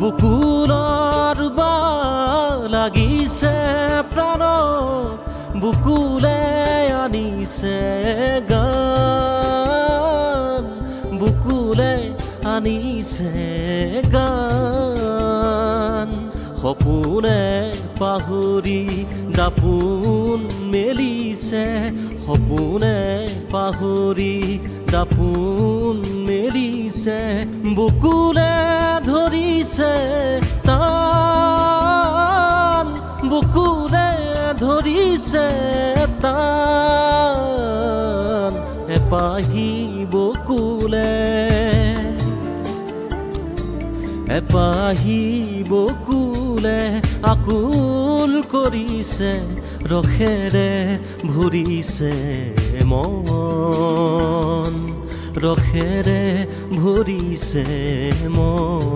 বুকুলৰ বা লাগিছে প্ৰাণ, বুকুলে আনিছে গান, বুকুলে আনিছে গান। সপোনে পাহৰি দাপোন মেলিছে, সপোনে পাহৰি দাপোন মেলিছে, বুকুলে ধৰিছে টান, বুকুলে ধৰিছে টান। এপাহি বকুলে, এপাহি বকুলে আকুল কৰিছে, ৰসেৰে ভৰিছে মন, ৰসেৰে ভৰিছে মন।